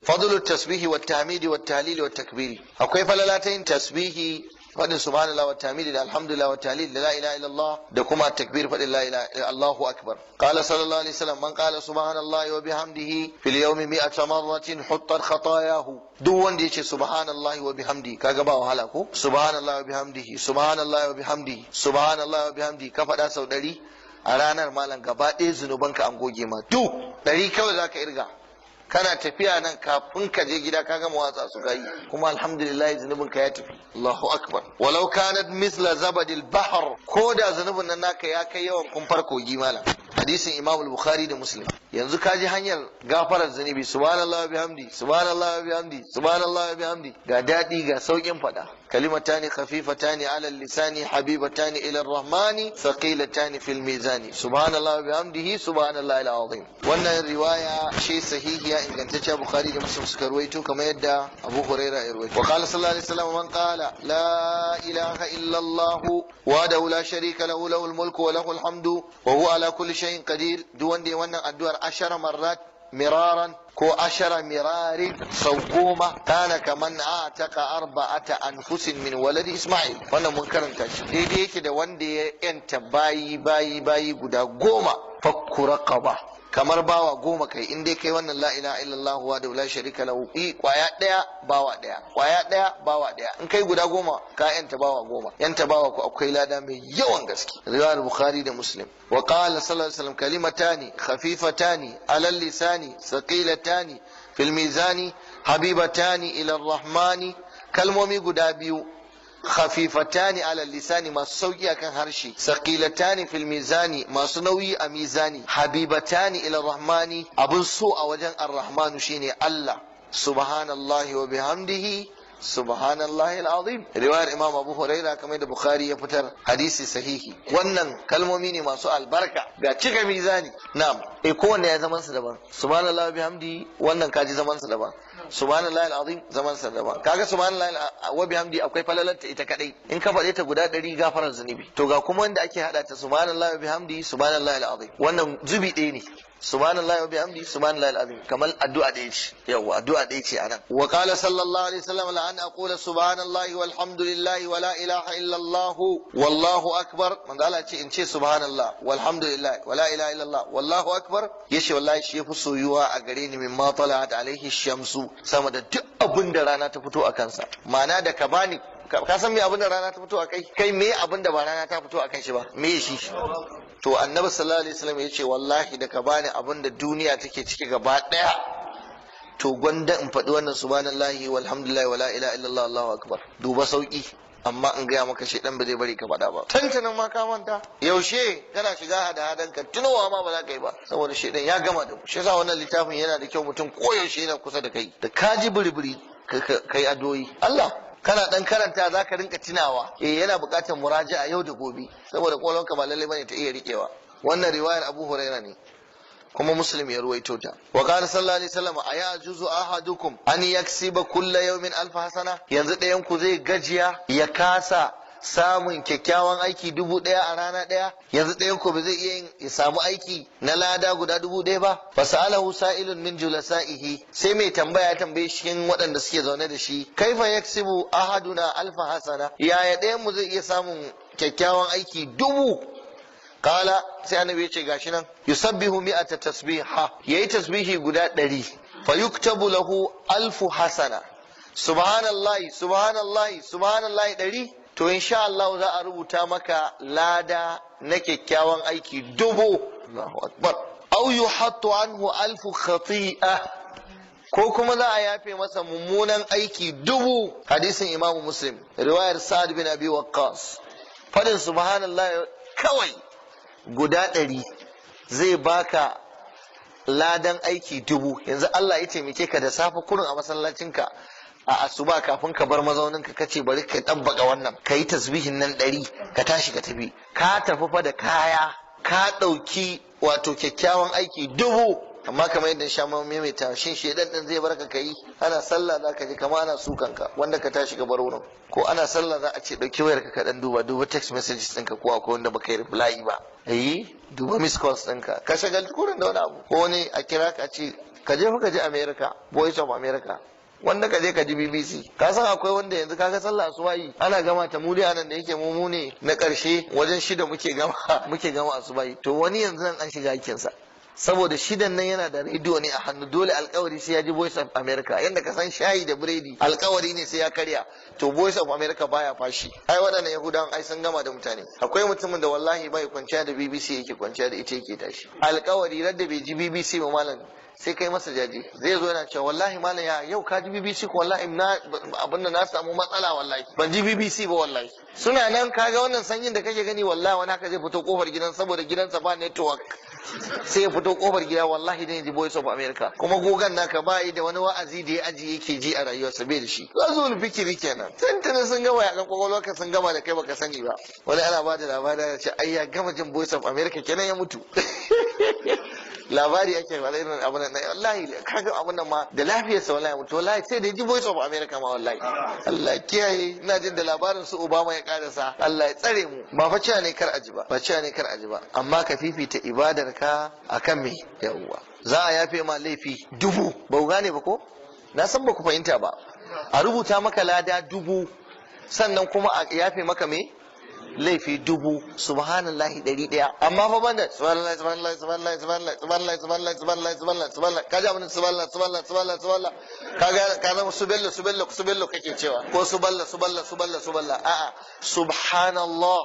Fadlu tasbihi wa tahmidi wa tahlili wa takbiri. Akwai falala ta yin tasbihi, faɗin subhanallah, wa tahmidi, da alhamdulillah, wa tahlil, da la ilaha illallah, da kuma takbir, faɗin la ilaha Allahu akbar. Qala sallallahu alaihi wasallam: man qala subhanallahi wa bihamdihi fil yawmi mi'ata marratin huttat khatayahu. Duk wanda yace subhanallahi wa bihamdihi, kaga ba wahala ko? Subhanallahi wa bihamdihi, subhanallahi wa bihamdihi, subhanallahi wa bihamdihi, ka faɗa sau 100 a ranar, malam, gaba ɗaya zunubanka an goge ma. Duk 100 kawai zaka irga, kana tafiya nan kafin ka je gida ka gama watsa su kai, kuma alhamdulillah zunubin ka ya tafi. Allahu akbar. Walau kanat misla zabadil bahr, ko da zunubin nan naka ya kai yawan kumfar kogi, malam. Hadisin Imam Bukhari da Muslim. Yanzu ka ji hanyar gafarar zunubi: subhanallahi wa bihamdi, subhanallahi wa bihamdi, subhanallahi wa bihamdi. Ga daɗi, ga saukin faɗa. Kalimatani khafifatani ala lisani, habibatani ila rahmani, thaqilatani fil mizani, subhanallahi wa bihamdihi, subhanallahi alazim. Wannan riwaya ce sahihiya, ingantacciya, Bukhari da Muslim suka ruwaito, kamar yadda Abu Huraira ya ruwaito. Wa qala sallallahu alaihi wasallam: man qala la ilaha illa Allah wahdahu la sharika lahu, lahul mulku wa lahul hamdu wa huwa ala kulli shay'in qadir. Duk wanda ya wannan addu'ar ashara marrat miraran ko ashara mirarin, sau 10, kana kaman ataka arba'ata anfusin min waladi Isma'il. Wannan mun karanta shi. Daidai yake da wanda ya yanta bayi bayi bayi guda 10, fakku raqaba, kamar bawa 10 kai. In dai kai wannan la ilaha illallah wa la sharika lahu, i kwaya daya bawa daya, kwaya daya bawa daya, in kai guda 10 ka yanta bawa 10. Yanta bawa ko akwai lada mai yawan gaske. Riwayar Bukhari da Muslim. Wa qala sallallahu alaihi wasallam: kalimatani khafifatani ala lisani, thaqilatani fil mizani, habibatani ila rahmani. Kalmomi guda biyu, khafifatani ala lisani, masu sauki akan harshe, saqilatani fil mizani, masu nauyi a mizani, habibatani ila rahmani, abun so a wajen ar-rahmanu, shine Allah: subhanallahi wa bihamdihi, subhanallahi alazim. Riwayar Imam Abu Huraira, kamar da Bukhari ya fitar, hadisi sahihi. Wannan kalmomi ne masu albarka, ga cika mizani. Na'am, eh, kowanne ya zaman sa daban. Subhanallahi wa bihamdihi, wannan kaji zaman sa daban. Subhanallahi alazim zaman sa daban. Kaga subhanallahi wa bihamdi akwai falalanta ita kadai, in ka faɗe ta guda 100, gafarar zunubi. To ga kuma wanda ake hada ta, subhanallahi wa bihamdi, subhanallahi alazim. Wannan zubi ɗaya ne, subhanallahi wa bihamdi, subhanallahi alazim, kamar addu'a ɗaya ce. Yawa, addu'a ɗaya ce anan. Wa qala sallallahu alaihi wasallam: la an aqula subhanallahi walhamdulillahi wa la ilaha illa allah wallahu akbar. Manzo Allah ce in ce subhanallah walhamdulillah wa la ilaha illa allah wallahu akbar, yace wallahi shi yafi soyuwa a gare ni mimma tala'at alaihi shamsu, sama da duk abin da rana ta fito a kansa. Ma'ana da ka bani, ka san me abin da rana ta fito a kai? Kai, me abin da ba rana ta fito a kan shi ba? Me shi? To Annabi sallallahu alaihi wasallam ya ce wallahi da ka bani abin da duniya take ciki gaba daya, to gwanda in faɗi wannan subhanallahi walhamdulillahi wala ilaha illallah allahu akbar. Duba sauki. Amma in gaya maka, shedan ba zai bari ka faɗa ba. Tantanin ma ka manta yaushe kana shiga hada hadan ka, tunowa ma ba za ka yi ba, saboda shedan ya gama da mu. Shi yasa wannan littafin yana da kyau, mutum koyaushe yana kusa da kai, da ka ji biri-biri kai addu'o'i. Allah kana dan karanta, za ka rinka tunawa. Eh, yana buƙatar muraja'a yau da gobe, saboda kwalonka ba lallai bane ta iya riƙewa. Wannan riwayar Abu Huraira ne, kuma Muslim ya ruwaito ta. Wa qala sallallahu alaihi wasallam: ayajuzu ahadukum an yaksiba kulla yawmin alf hasana? Yanzu ɗayan ku zai gajiya ya kasa samun kyakkyawan aiki 1000 a rana ɗaya? Yanzu ɗayan ku ba zai iya yin ya samu aiki na lada guda 1000 ba? Fasalahu sa'ilun min julasa'ihi, sai mai tambaya tambaye shi cikin waɗanda suke zaune da shi: kaifa yaksibu ahaduna alfa hasana? Yaya ɗayan mu zai iya samun kyakkyawan aiki 1000? Kala, sai Annabi ya ce gashi nan: yusabbihu mi'ata tasbiha, yayi tasbihi guda 100, fa yuktabu lahu alfu hasana. Subhanallahi, subhanallahi, subhanallahi 100, to insha Allah za a rubuta maka lada na kyakkyawan aiki 1000. Allahu akbar. Aw yuhattu anhu alfu khati'a, ko kuma za a yafe masa mummunan aiki 1000. Hadisin Imam Muslim, riwayar Sa'ad bin Abi Waqqas. Fadin subhanallahi kawai guda 100 zai baka ladan aiki 1000. Yanzu Allah ya taimake ka da safe kurin a masallacinka a asuba, kafin ka bar mazauninka kace bari ka tabbaka wannan, ka yi tasbihin nan 100, ka tashi ka tafi. Ka tafi fa da kaya, ka ɗauki wato kyakkyawan aiki 1000. Amma kamar yadda sha maimaita, shin shedan din zai barka kai? Ana sallah za ka ji kamar ana sukan ka, wanda ka tashi ka bar wurin. Ko ana sallah za a ce dauki wayar ka dan duba, duba text messages ɗinka, ko akwai wanda baka yi reply ba, eh, duba miss calls ɗinka, ka shagaltu kurin da wani abu, ko wani a kira ka ce Ka je fa ka ji America, Voice of America. Wanda ka je ka ji BBC. Ka san akwai wanda yanzu kaga sallah asubahi ana gama ta, mu dai anan da yake mu ne na karshe, wajen 6 muke gama asubahi. To wani yanzu nan an shiga aikinsa, saboda 6n nan yana da rediyo ne a hannu, dole alkawari sai ya ji Voice of America. Yanda ka san shayi da biredi alkawari ne sai ya karya, to Voice of America baya fashi. Ai waɗannan Yahudawan ai sun gama da mutane. Akwai mutumin da wallahi bai kwanciya, da BBC yake kwanciya, da ita yake tashi. Alkawari, radda bai ji BBC ba, malam, sai kai masa jaje. Zai zo yana cewa, "Wallahi malam, ya yau ka ji BBC ko? Wallahi na abin da na samu matsala, wallahi ban ji BBC ba wallahi." Suna nan. Kaga wannan sanyin da kake gani, wallahi wani haka zai fito kofar gidan, saboda gidansa ba network, sai ya fito kofar gida wallahi dan ji Voice of America. Kuma gogan naka ba yi da wani wa'azi da ya aji yake ji a rayuwarsa, bai da shi. Ghazwul fikiri kenan. Tuntuni sun gama yakan kwakwalwarka, sun gama da kai baka sani ba. Wani ana ba da labari ya ce ai ya gama jin Voice of America kenan ya mutu. Labari ake faɗa irin abun nan, wallahi kaga abun nan ma da lafiyarsa wallahi mutu, wallahi sai da ji Voice of America ma wallahi. Allah kiyaye. Ina jin da labarin su Obama ya karasa. Allah ya tsare mu. Ba fa cewa ne kar aji ba, ba cewa ne kar aji ba, amma ka fifita ibadar ka akan me? Yawwa, za a yafe ma laifi 1000. Ba ku gane ba ko? Na san ba ku fahimta ba. A rubuta maka lada 1000, sannan kuma a yafe maka me? Laifi 1000. Subhanallahi 100. Amma fa banda subhanallahi, subhanallahi, subhanallahi, subhanallahi, subhanallahi, subhanallahi, subhanallahi, subhanallahi, subhanallahi. Kaji abin subhanallah, subhanallah, subhanallah, subhanallah, kaga ka zama su bello, su bello, su bello kake cewa, ko su balla, su balla, su balla, su balla. A'a, subhanallah,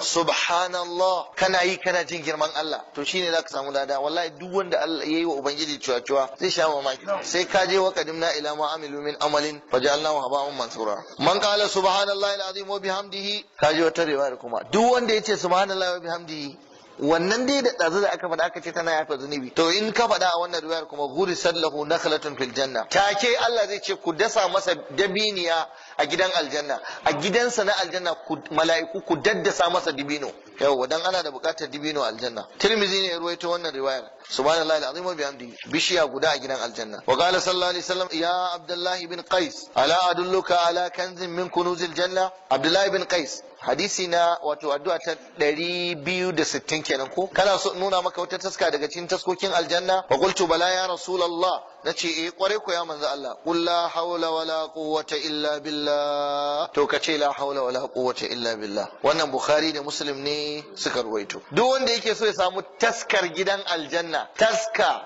subhanallah, kana yi kana jin girman Allah, to shine zaka samu lada. Wallahi duk wanda Allah yayi wa ubangiji cuwa-cuwa zai sha mamaki. Sai ka je wa qadimna ila ma amilu min amalin fajalnahu haba'an mansura. Man qala subhanallahi alazim wa bihamdihi, ka je wata riwayar kuma, duk wanda yace subhanallahi wa bihamdihi, wannan dai da ɗazu da aka faɗa aka ce tana yafe zunubi, to in ka faɗa a wannan riwayar kuma, ghurisat lahu nakhlatun fil janna. Take Allah zai ce ku dasa masa dabiniya a gidan aljanna, a gidansa na aljanna, mala'iku ku daddasa masa dibino. Yawwa, dan ana da buƙatar dibino aljanna. Tirmizi ne ya ruwaito wannan riwayar. Subhanallahi alazim wa bihamdihi, bishiya guda a gidan aljanna. Wa qala sallallahu alaihi wasallam, ya Abdullahi bin Qais, ala adulluka ala kanzin min kunuzil janna? Abdullahi bin Qais, hadisi na wato addu'a ta 260 kenan ko, kana so nuna maka wata taska daga cikin taskokin aljanna? Wa qultu bala ya Rasulullah, nace eh kware ko ya manzo Allah. Qul la hawla wala quwwata illa billah. To kace la hawla wala quwwata illa billah. Wannan Bukhari da Muslim ne suka ruwaito. Duk wanda yake so ya samu taskar gidan aljanna, taska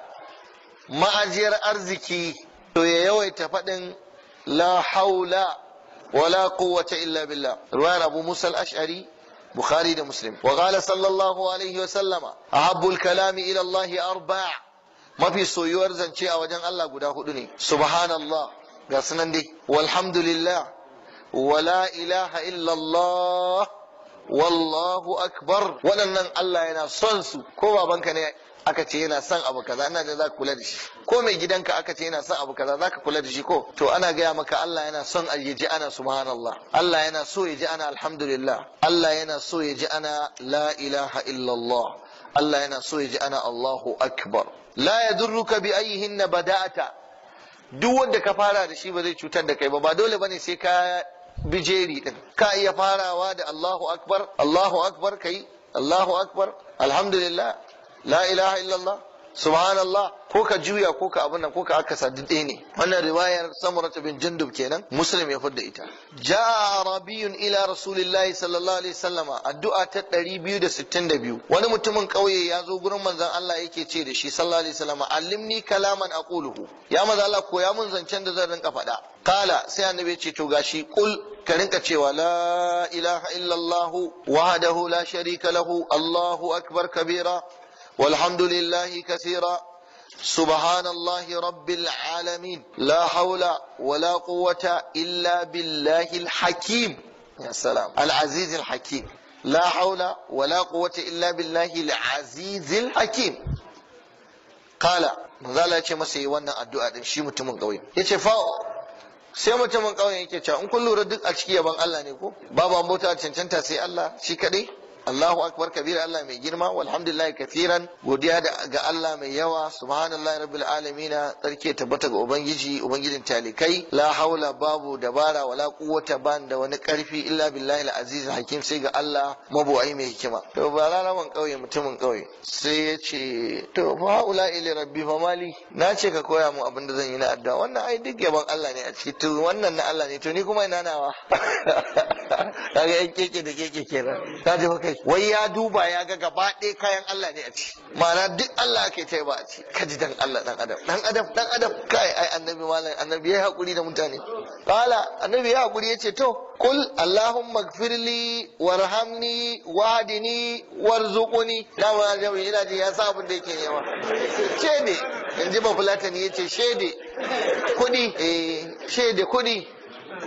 ma'ajiyar arziki, to ya yawaita faɗin la haula wala quwwata illa billah. Riwayar Abu Musa al-Ash'ari, Bukhari da Muslim. Wa qala sallallahu alaihi wa sallama, ahabbul kalami ila Allah arba', mafi soyuwar zance a wajen Allah guda hudu ne. Subhanallah, ga sunan dai, walhamdulillah, wala ilaha illallah, wallahu akbar. Waɗannan Allah yana son su. Ko babanka ne aka ce yana son abu kaza, ina da za ka kula da shi. Ko mai gidanka aka ce yana son abu kaza, za ka kula da shi ko? To ana gaya maka Allah yana son ya ji ana subhanallah, Allah yana so ya ji ana alhamdulillah, Allah yana so ya ji ana la ilaha illallah, Allah yana so ya ji ana Allahu akbar. La yadurruka bi ayyihinna bada'ata, duk wanda ka fara da shi ba zai cutar da kai ba. Ba dole bane sai ka bijeri din. Ka iya farawa da Allahu akbar, Allahu akbar, kai Allahu akbar, alhamdulillah, la ilaha illallah, subhanallah, ko ka juya, ko ka abun nan, ko ka akasa, duk ɗaya ne. Wannan riwayar Samurata bin Jundub kenan, Muslim ya fidda ita. Jaa arabiyyun ila Rasulillahi sallallahu alaihi wasallama, addu'a ta 262. Wani mutumin kauye ya zo gurin manzon Allah, yake ce da shi sallallahu alaihi wasallama, allimni kalaman aquluhu, ya manzon Allah, koya mun zancen da zan rinka faɗa. Kala, sai annabi ya ce, to gashi, qul, ka rinka cewa la ilaha illallah wahdahu la sharika lahu, Allahu akbar kabira, والحمد لله كثيرا، سبحان الله رب العالمين، لا حول ولا قوة إلا بالله الحكيم، يا سلام، العزيز الحكيم، لا حول ولا قوة إلا بالله العزيز الحكيم. قال manzala ya ce masa yi wannan addu'a din, shi mutumin ƙauye ya ce fa, sai mutumin ƙauyen yake cewa, in kun lura duk a ciki yaban Allah ne ko? Babu an bauta cancanta sai Allah shi kadai. Allahu akbar kabira, Allah mai girma, walhamdulillahi kathiran, godiya ga Allah mai yawa, subhanallahi rabbil alamin, tsarki tabbata ga ubangiji, ubangijin talikai, la haula, babu dabara, wala quwwata, ban da wani karfi, illa billahi al-aziz hakim, sai ga Allah mabuwai mai hikima. To ba lalaman kauye, mutumin kauye sai ya ce to fa haula ila rabbi fa mali, na ce ka koya mu abin da zan yi na addu'a, wannan ai duk yaban Allah ne a ciki, to wannan na Allah ne, to ni kuma ina nawa? Kaga yan keke da keke kenan, ka ji kai wai ya duba ya ga gaba ɗaya kayan Allah ne a ci, ma'ana duk Allah ake ta ba a ci. Ka ji dan Allah, dan adam, dan adam, dan adam, kai ai annabi malam, annabi ya hakuri da mutane. Qala, annabi ya hakuri yace to qul allahumma ighfirli warhamni wahdini warzuqni. Dama jami'i ina ji ya sa abin da yake nema shede, in ji bafulatani yace shede kudi, eh shede kudi,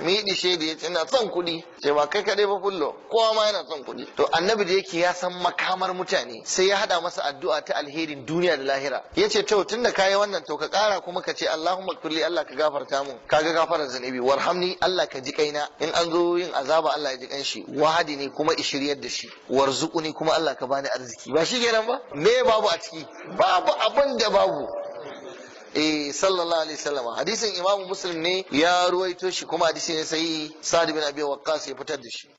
mi yi shede, yace ina son kuɗi. Sai ba kai kadai ba fullo, kowa ma yana son kuɗi. To annabi da yake ya san makamar mutane, sai ya hada masa addu'a ta alherin duniya da lahira. Yace to tunda kayi wannan, to ka kara kuma ka ce Allahumma kulli, Allah ka gafarta mun, kaga gafarar zunubi, warhamni, Allah ka ji kaina, in an zo yin azaba Allah ya ji kanshi, wahadini, kuma ishiryar da shi, warzuquni, kuma Allah ka bani arziki. Ba shi kenan ba? Me babu a ciki? Babu abin da babu. Eh, sallallahu alaihi wasallam. Hadisin imamu Muslim ne ya ruwaito shi, kuma hadisi ne sai Sa'd bin Abi Waqqas ya fitar da shi.